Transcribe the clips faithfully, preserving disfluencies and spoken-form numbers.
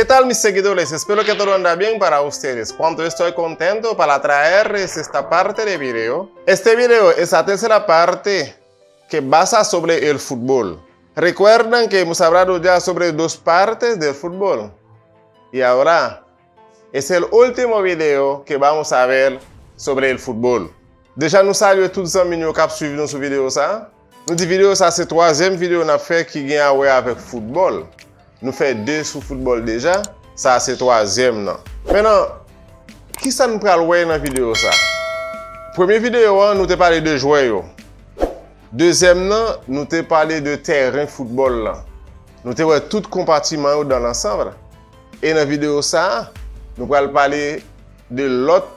¿Qué tal, mis seguidores? Espero que todo anda bien para ustedes. Cuanto estoy contento para traerles esta parte de video. Este video es la tercera parte que basa sobre el fútbol. Recuerdan que hemos hablado ya sobre dos partes del fútbol. Y ahora es el último video que vamos a ver sobre el fútbol. Deja, nou salye tout zanmi nou yo k ap swiv nou sou videyo sa a. Nou di videyo sa a se twazyèm videyo n ap fè ki gen a wè avèk foutbòl. Nou fè de sou foutbòl deja, sa a se twazyèm nan. Mentnan, kisa n pral wè nan videyo sa a? Premye videyo an, nou te pale de jwè yo. Dezyèm nan, nou te pale de tèren foutbòl lan. Nou te wè tout konpatiman yo dans l'ensemble. E nan videyo sa a, nou pral pale de lòt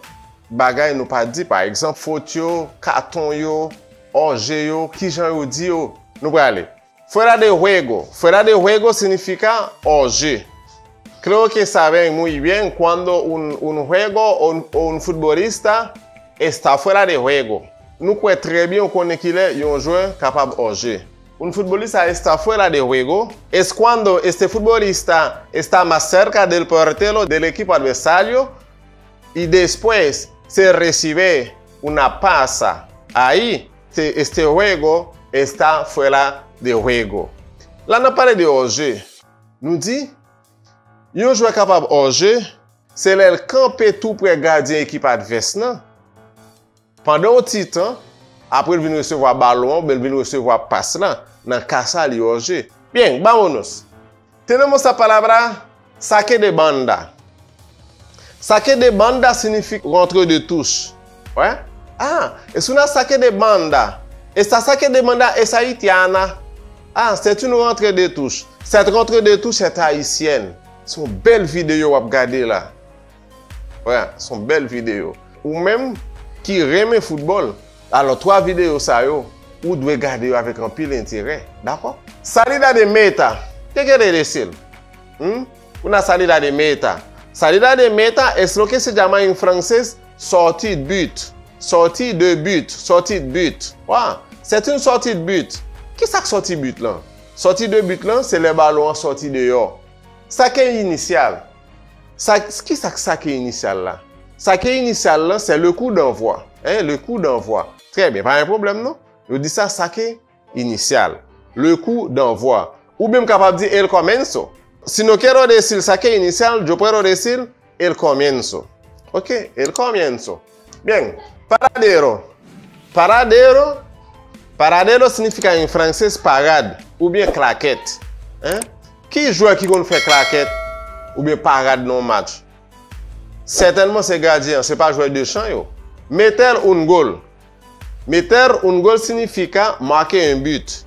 bagay nou pa di, pa egzanp, fot yo, katon yo, òje yo, kijan yo di yo. Nou prale. Fuera de juego. Fuera de juego significa òje. Creo que saben muy bien cuando un, un juego o un, o un futbolista está fuera de juego. Nou kwè trè byen ou konnen kilè yon jwè kapab òje. Un futbolista está fuera de juego es cuando este futbolista está más cerca del portero del equipo adversario y después se recibe una pasa. Ahí, se, este juego está fuera de juego. La n ap pale de òje. Nou di, yon jwè kapab òje, se lè l kanpe tou prè gadyen ekip advès lan, pandan yon ti tan, apre l vin resevwa balon an, oubyen l vin resevwa pas lan, nan ka sa, li òje. Bien, vámonos. Tenemos la palabra saque de banda. Saque de banda significa rentrée de touche. Ouais? Ah, es una saque de banda. Esta saque de banda es haitiana. Ah, c'est une rentrée de touche. Cette rentrée de touche est haïtienne. Se yon bèl videyo w ap gade la. Wè, se yon bèl videyo. Ou menm ki renmen foutbòl, alò, twa videyo sa yo, ou dwe gade yo avèk anpil enterè. Dakò? Salida de meta. ¿Qué quiere decir? Hmm? Una salida de meta. Salida de meta es lo que se llama en francés sortie de but. Sortie de but. Sortie de but. Wa, c'est une sortie de but. Kisa k sòti but lan? Sòti de but lan, se lè balon an sòti deyò. Saque initial. Sa, kisa k saque initial la? Saque initial lan, c'est le coup d'envoi. Hein, le coup d'envoi. Trè byen, pa gen pwoblèm non. Yo di sa saque initial. Le coup d'envoi. Oubyen m kapab di el comienzo. Si no quiero decir saque inicial, yo puedo decir el comienzo. Ok, el comienzo. Bien, paradero. Paradero, paradero significa en francés parade oubyen klakèt. Hein? Ki jwè ki konn fè klakèt oubyen parad nan yon match? Sètènman se gadyen an, se pa jwè de chan yo. Meter un gol. Meter un gol significa marquer un but.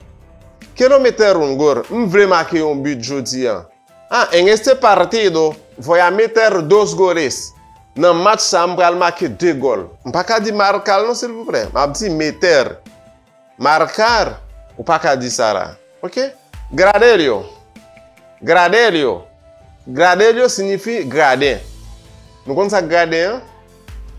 Quiero meter un gol. M vle make yon but jodi a. Ah, en este partido voy a meter dos goles. Nan match sa, m pral make de gòl. M pa ka di marcar non, silvouplè. M ap di meter. Marcar, ou pa ka di sa la. Ok? Graderío. Graderío. Graderío siyifi graden. Nou konn sa k graden an?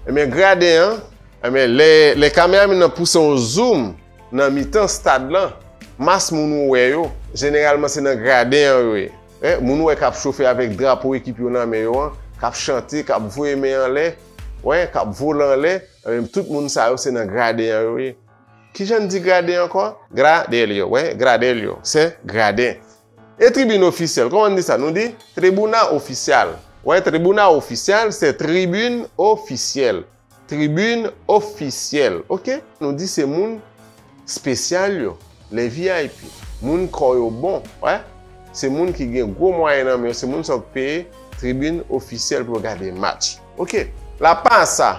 Ebyen, graden an, ebyen, lè, lè kameramann nan pouse yon zoom nan mitan stad lan, mas moun ou wè yo, jeneralman se nan graden an yo ye. Wi, moun ou wè k ap chofe avèk drapo ekip yo nan men yo an, k ap chante, k ap voye men anlè, wi, k ap vole anlè, ebyen, tout moun sa yo se nan graden an yo ye. Kijan n di graden ankò? Graderío, wi, graderío, se graden. E tribin ofisyèl, kòman n di sa? Nou di tribuna oficial. Wi, tribuna oficial, se tribin ofisyèl. Tribin ofisyèl, ok? Nou di se moun espesyal yo, les V I P. Moun kò yo bon, wi. Se moun ki gen gwo mwayen nan men yo, se moun sa yo k peye tribin ofisyèl pou yo gade match. Ok, la pasa.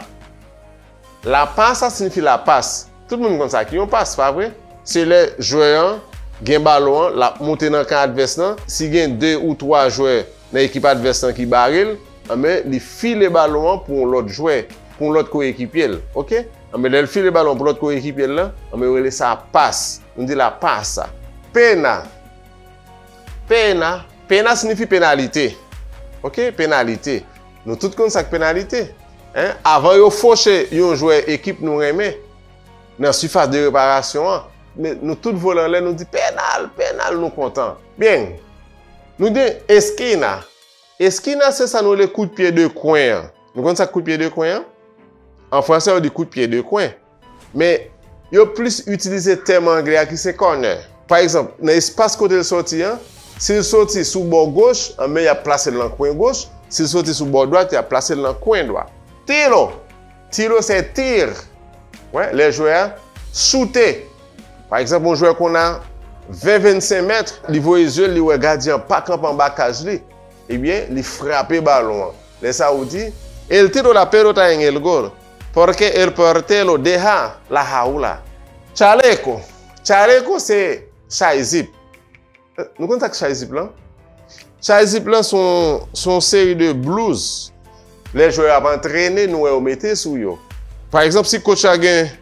La pasa siyifi la pas. Tout moun konn sa ki yon pas, pa vre? Se lè jwè an gen balon an, l ap moute nan kan advès lan. Si gen de ou twa jwè nan ekip advès lan ki bare l, anben, li file balon an pou yon lòt jwè, pou yon lòt koyekipye l. Ok? Anben, lè l file balon an pou lòt koyekipye l lan, anben, yo rele sa pas. Nou di la pasa. Pena. Pena. Pena siyifi penalite. Ok? Penalite. Nou tout konn sa k penalite. Hein? Avan yo foche yon jwè ekip nou renmen nan sifas de reparasyon an, men nou tout vole anlè, nou di penal, penal, nou kontan. Byen. Nou di eskina. Esquina se sa nou rele kout pye de kwen an. Nou konn sa k kout pye de kwen an? An fransè, yo di kout pye de kwen. Men, yo plis itilize tèm anglè a ki se corner. Pa egzanp, nan espas kote l soti an, si l soti sou bò goch, anben, y ap plase l nan kwen goch. Si l soti sou bò dwat, y ap plase l nan kwen dwat. Tiro. Tiro se tir. Wè, lè jwè a choute. Pa egzanp, yon jwè konn a ven, vennsenk mèt, li voye zye l, li wè gadyen an pa kanpe anba kaz li. Ebyen, li frape balon an. Lè sa a ou di, "Él tiró la pelota en el gol, porque el portero deja la jaula." Chaleco. Chaleco se chay zip. Eh, nou konn sa k chay zip lan? Chay zip lan se yon, se yon seri de blouz. Lè jwè yo ap antrene, nou wè yo mete sou yo. Pa egzanp, si coach la gen,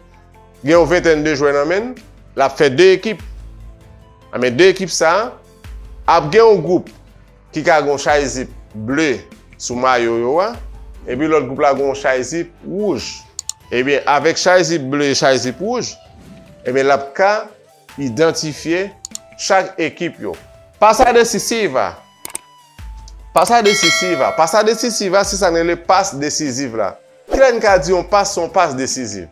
gen yon ventèn de jwè nan men l, l ap fè de ekip. Anben, de ekip sa a ap gen yon gwoup ki ka gen yon chay zip ble sou mayo yo a, epi lòt gwoup la gen yon chay zip wouj. Ebyen, avèk chay zip ble e chay zip wouj, ebyen, l ap ka idantifye chak ekip yo. Pasa desisiva. Pasa desisiva. Pasa desisiva, se sa n rele pas desiziv la. Kilè n ka di yon pas se yon pas desiziv?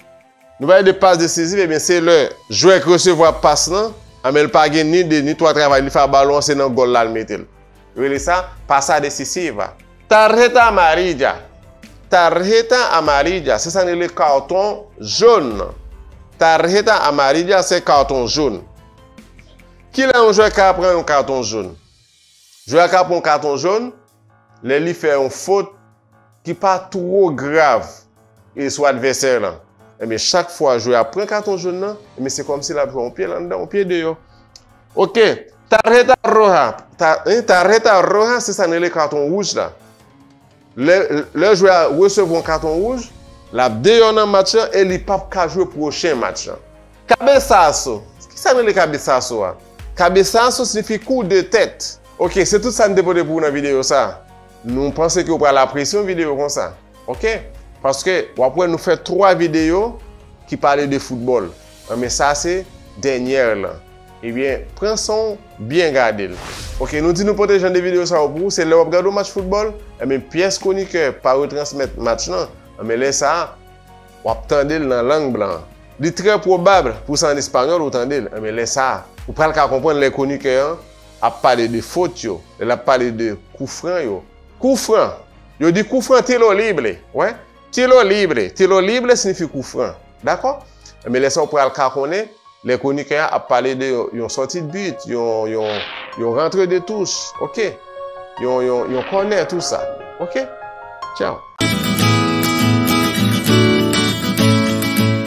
Nou pale de pas desiziv, ebyen, se lè jwè ki resevwa pas lan, anben, l pa gen ni de, ni twa travay, li fè a balon an, se nan gòl la l mete l. Yo rele sa pasa desisiva. Tarjeta amarilla. Tarjeta amarilla, se sa n rele katon jòn. Tarjeta amarilla, se katon jòn. Kilè yon jwè ka pran yon katon jòn? Jwè a ka pran yon katon jòn lè li fè yon fot ki pa twò grav e sou advèsè lan. Ebyen, chak fwa jwè a pran katon jòn nan, ebyen, se kòmsi l ap jwe yon pye anndan, yon pye deyò. Oke, tarjeta roja. Ta, en, tarjeta roja, se sa n rele katon wouj la. Lè, lè jwè a resevwa yon katon wouj, l ap deyò nan match lan e li p ap ka jwe pwochen match lan. Cabezazo. Kisa n rele cabezazo a? Cabezazo siyifi kou de tèt. Oke, se tout sa n te pote pou ou nan videyo sa a. Nou panse ke w pral apresye yon videyo konsa. Oke? Paske w ap wè nou fè twa videyo ki pale de foutbòl. Anben, sa se dènyè lan. Ebyen, pran san w, byen gade l. Oke, nou di nou pote jan de videyo sa yo pou ou, se lè w ap gade yon match foutbòl, enben, pyès kwonikè pa retransmèt match lan, enben, lè sa a, w ap tande l nan lang blan an. Li trè pwobab pou se an espanyòl ou tande l, enben, lè sa a, ou pral ka konprann lè kwonikè an ap pale de fot yo, lè l ap pale de koufran yo. Koufran! Yo di koufran tiro libre, wè? Tiro libre. Tiro libre siyifi koufran. Dakò? Enben, lè sa a, ou pral ka konnen lè kwonikè a ap pale de yon, yon sòti de bit, yon, yon, yon rantre de touch, oke? Yon, yon, yon kònè, tou sa. Oke? Tchaw.